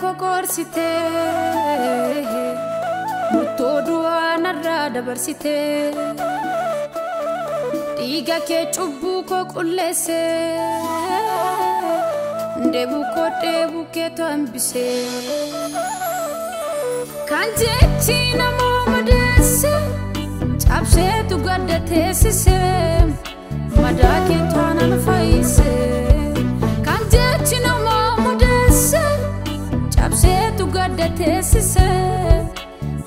Kokorsite murtoo du'aa narraa dabarsite dhiiga kee cubbuu koo qulleesse dheebuu koo dheebuu keetu hambise kan jechi namaa madeesse cabseetu gadda teessise madaa keetu aanan fayyise kan jechi namaa madeesse. Cabseetu gadda teessise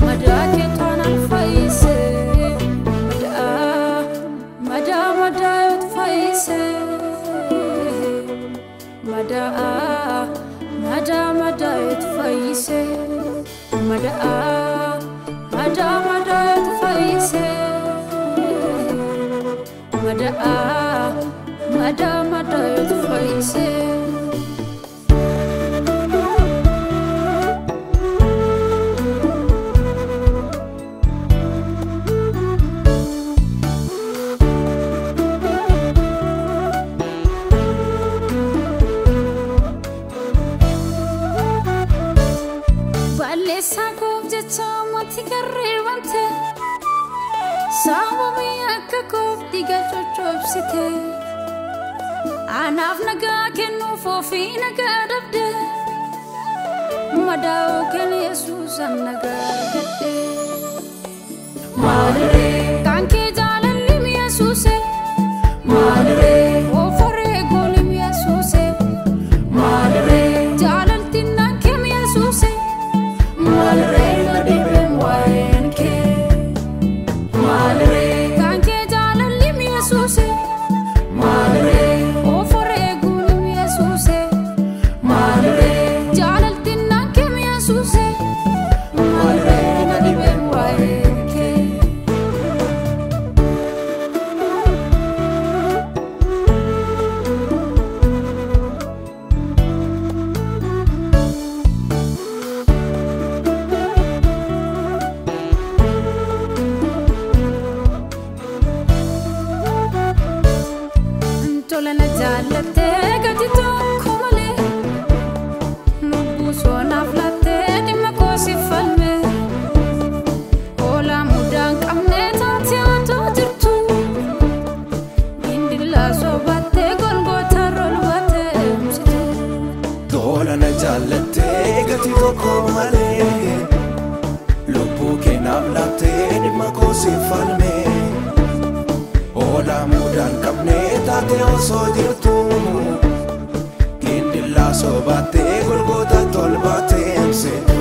madaa keetu aanan fayyise madaa madaa madaa yootu fayyise madaa madaa madaa yootu fayyise madaa madaa madaa yootu fayyise madaa madaa madaa yootu fayyise. Sababii akka koof dhiiga coccobsite anaaf nagaa kennuuf ofii nagaa dhabde madaa'uu kenna Yesuusan nagaa argadhe. Maaliree kan kee jaalalli Yesuuse maaliree ofaree goolim Yesuuse maaliree jaalaltiin naan keem Yesuuse maaliree na dhibeen waa'een kee. Kan kee jaalalli Yesuuse maaliree ofaree goolim Yesuuse maaliree jaalaltiin naan keem Yesuuse maaliree na dhibeen waa'een kee. Tola na jaallattee gati tokko malee lubbuu soonaaf laattee dhimma koo si falme hoolaa mudaa hin qabne taatee otoo jirtu gindillaa sobattee golgoota rolbattee humsitu. Tola na jaallattee gati tokko malee lubbuu keenyaaf laattee dhimma koo si falme. Hoolaa mudaa hin qabne taatee osoo jirtu gindillaa sobattee golgoota tolbattee himsitu.